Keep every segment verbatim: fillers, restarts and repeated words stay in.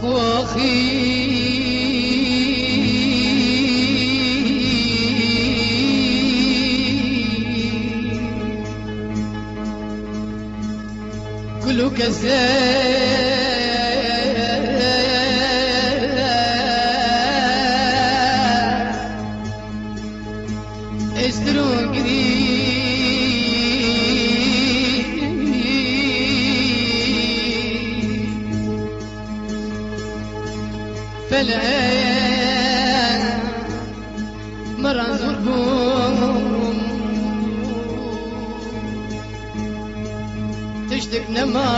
Oxî. Kul û kesê estir û girî. Felek min re zor bû. Tiştek nema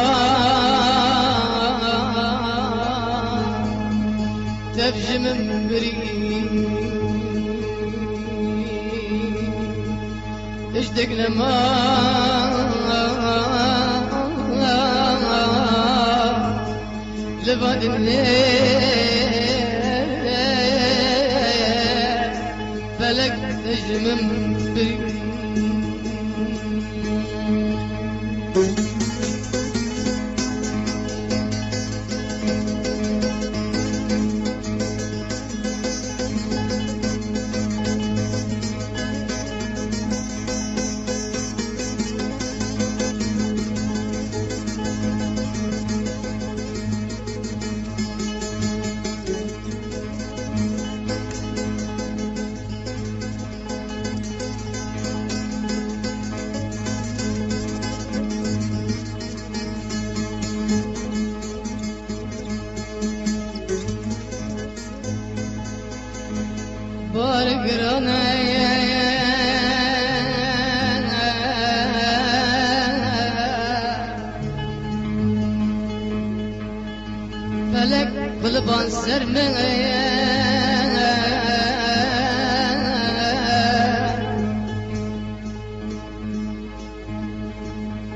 tev ji min birî. Tiştek nema li va dinyê. Felek ji min birî. Bar giran e. Felek bi li van ser min e.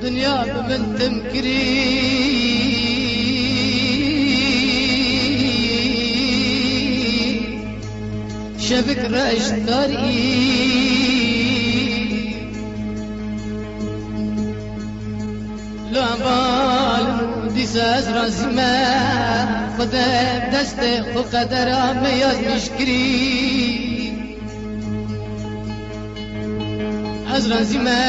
Dinya bi min tim kirî. Şevik reş tarî. Li heval dîsa ez razî me. Xwedê destê xwe qedera me yazmîş kirî. Ez razî me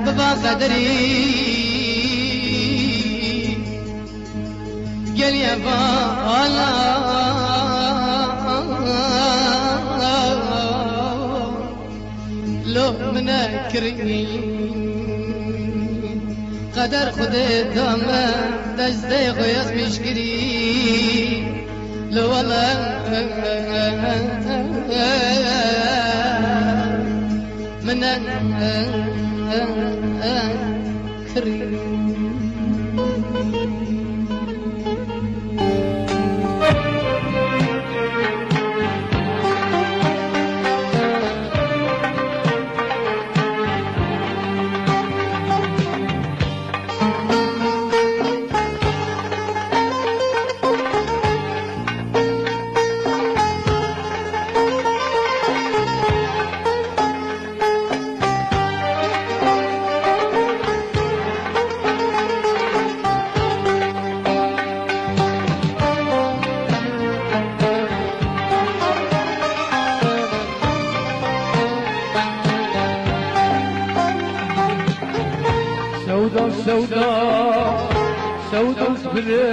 bi van qederî. Geliye vala lo min e kirî. Qeder Xwedê da me destê xwe yazmîş kirî. Li wele min e kirî. Sewda, sewda, sewda bire,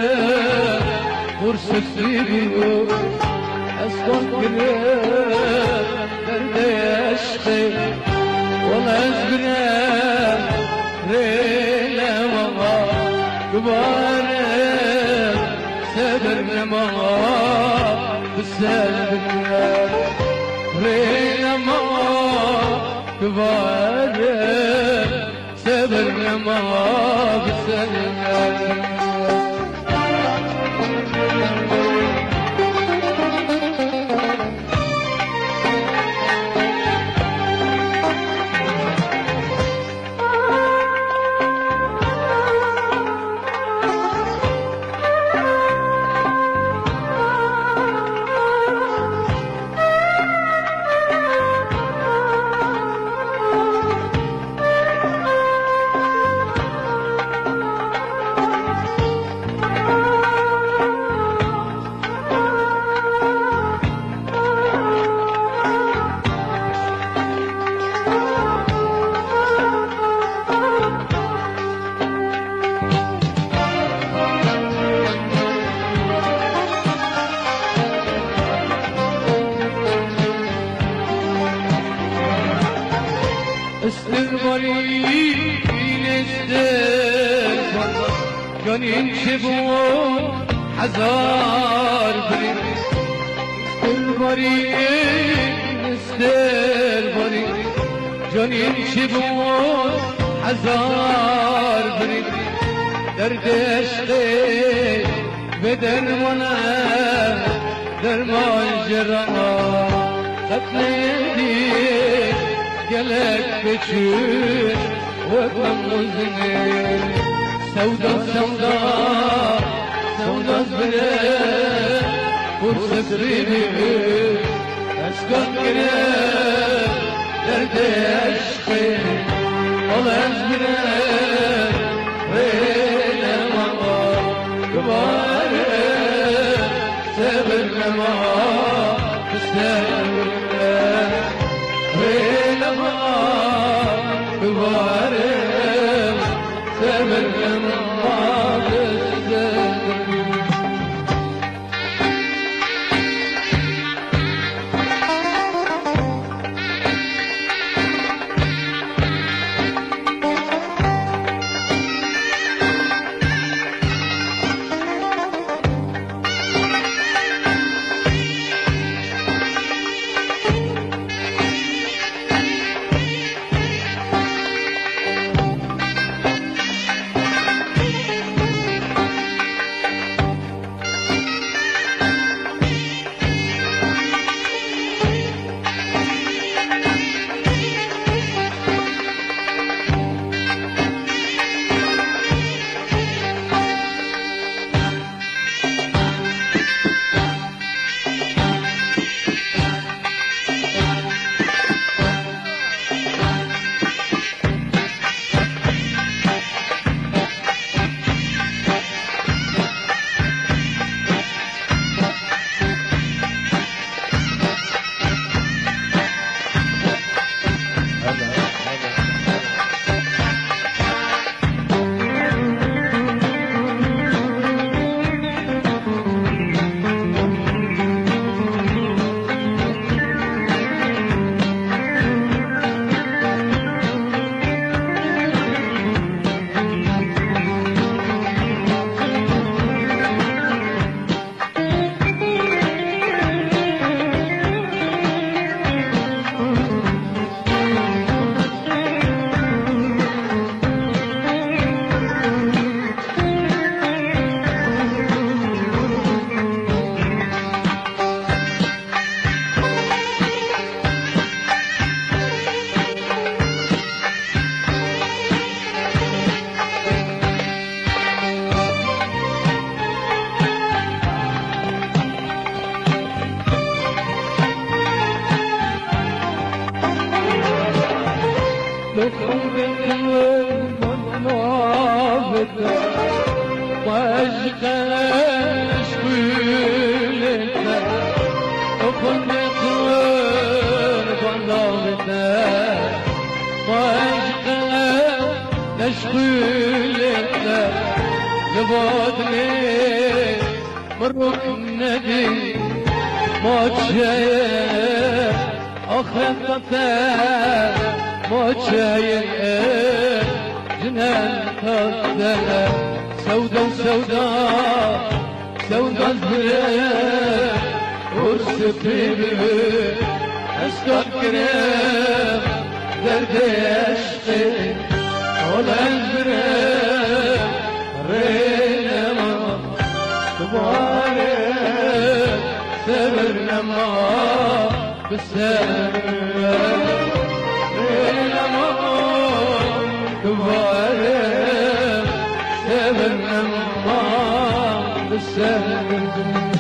hursetî bû, ez xwe kire derdê eşqê. Wele ez bire rê nema, gubare sebir nema, bi ser bire rê nema, gubare sebir nema, bi ser bire. Estir barîn, estir barîn, canîm çi bû hezar birîn. Estir barîn, estir barîn, canîm çi bû hezar birîn. Derdê eşqê Bê derman e, derman jê re ne. Qetlê dî gelek biçûk wek min û zinê. Sewda, sewda, sewda bire, pir sifrî bî. Ez got kire derdê eşq Al ez bire rê nema, dubare sebir nema, sebir rê nema, dubare sebir nema, sebir. Meşgûlê te li badlê mirok nedî maçeye axirete maçeye jinen tazene sewda sewda. Sewda bire û sipî bî, ez got kire derdê eşqê. Ol ez bire rê nema, dubare sebir nema, bi sebir rê nema, dubare sebir nema, bi sebir.